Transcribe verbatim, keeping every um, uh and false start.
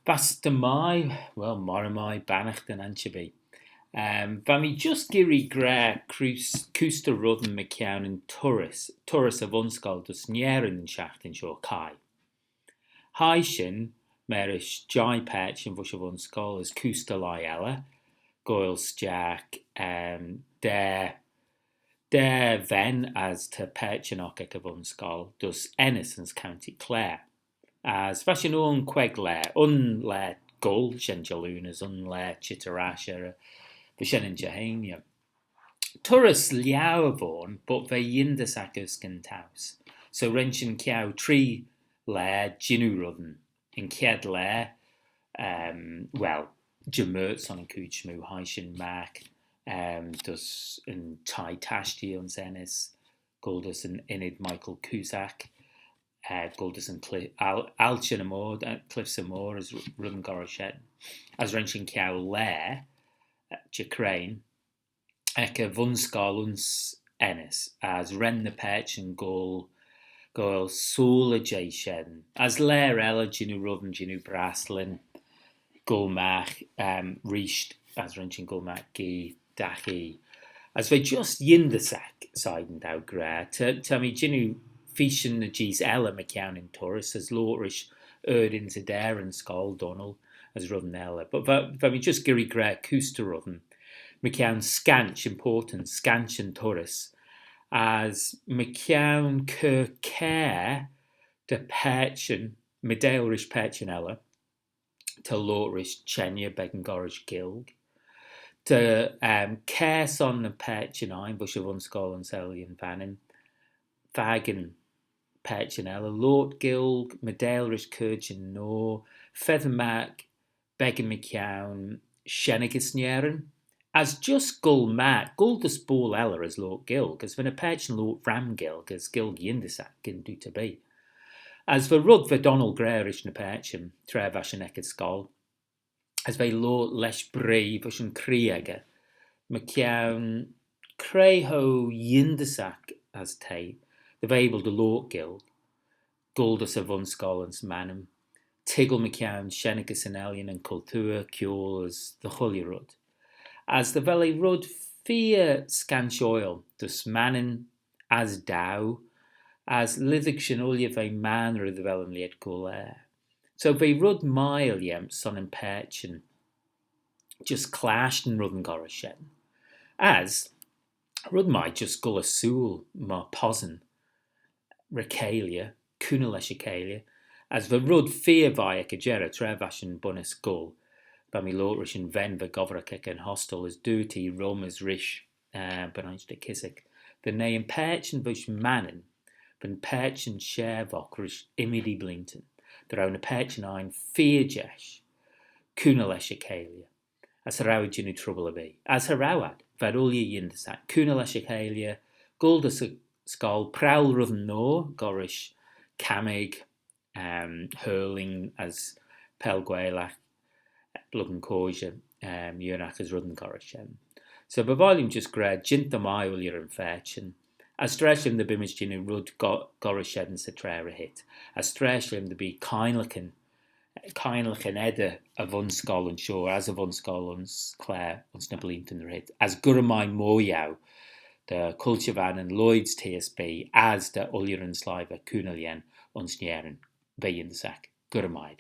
Va's da mie, well, moghrey mie, bannaghtyn ansherbee. Um, va mee just geearree gra kuse, kuse dy reddyn mychione yn turrys, turrys y vunscoill dys Nerin yn çhiaghtin shoh, Kai. Hie shin, marish, jeih paitçhyn voish y vunscoill as kuse dy leih elley, goaill stiagh, um, daa, daa ven as ta paitçhyn oc ec y vunscoill dys Ennis ayns County Clare. As va shin ayn queig laa, un laa goll, shen Jalloo, as un laa çheet er ash er, va shen yn Jeheiney. Turrys liauyr v'ayn, but v'eh yindyssagh ayns gyn towse. So ren shin ceau tree laa jannoo reddyn. Yn chied laa, um, well, Jim Mertz son yn chooid smoo, hie shin magh, um, dys yn thie tashtee ayns Ennis, goll dys yn ynnyd Michael Cusack, uh, goll dys yn cli-, al-, altyn y Moor, uh, Cliffs of Moher, as r-, reddyn goll rish shen. As ren shin ceau laa, uh, jeh crane, ec y vunscoill ayns Ennis, as ren ny paitçhyn goll, goaill soylley jeh shen. As laa elley jannoo reddyn, jannoo braslyn, goll magh, um, reesht, as ren shin goll magh gee dagh oie. As v'eh just yindyssagh, shegin dou gra. Ta, ta mee jannoo feeshan ny jees elley mychione yn turrys, as loayrt rish ard-ynseyder yn scoill, Donald, as reddyn elley. But va, va mee just geearree gra kuse dy reddyn mychione scansh, important, scansh yn turrys, as mychione cur kiare dy paitçhyn, meeiteil rish paitçhyn elley, ta loayrt rish çhengey beggan goll rish Gaelg. Ta, um, kiare son ny paitçhyn ain voish y vunscoill ayns Ellan Vannin, fakin paitçhyn elley, loayrt Gaelg, meeiteil rish caarjyn noa, feddyn magh beggan mychione shennaghys Nerin, as just goll magh, goll dys boayl elley as loayrt Gaelg, as va ny paitçhyn loayrt ram Gaelg, as Gaelg yindyssagh, gyn dooyt erbee. As va red va Donald gra rish ny paitçhyn, tra va shin ec y scoill, as v'eh loayrt lesh bree, va shin cree echey, mychione cre cho yindyssagh as t'eh, dy ve abyl dy loayrt Gaelg, goll dys y vunscoill ayns Mannin, toiggal mychione shennaghys yn ellan, yn cultoor, kiaull as dy chooilley red. As dy vel eh red feer scanshoil dys Mannin as dou, as lhisagh shin ooilley ve maynrey dy vel yn lheid goll er. So v'eh red mie lhiam son yn paitçhyn just clashtyn reddyn goll rish shen. As red mie just goll ersooyl myr possan ry-cheilley, cooney lesh y cheilley, as va red feer vie ec y jerrey tra va shin bunnys goll. Va mee loayrt rish yn ven va gobbraghey ec yn hostel, as dooyrt ee rhym as rish, eh, b'er-oyns dy Kissack, dy nee yn paitçhyn voish Mannin va'n paitçhyn share v'oc rish ymmodee bleeantyn, dy row ny paitçhyn ain feer jesh, cooney lesh y cheilley, as cha row ad jannoo trubbyl erbee. As cha row ad, v'ad ooilley yindyssagh, cooney lesh y cheilley, goll dys y scoill, prowal reddyn noa, goll rish cammag, um, hurling as peil-guaylagh, lurg yn coshey, um, Yernagh as reddyn goll rish shen. So by vie lhiam just gra jeant dy mie ooilley yn paitçhyn, as tra shen dy bee mayd jannoo red go-, goll rish shen 'sy traa ry-heet, as tra shen dy bee kianglaghyn, kianglaghyn eddyr y vunscoill ayns shoh as y vunscoill ayns Clare ayns ny bleeantyn ry-heet, as gura mie mooar dy Culture Vannin, Lloyd's T S B, as dy Ooilley yn Sleih va cooney lhiam ayns Nerin. V'eh yindyssagh. Gura mie.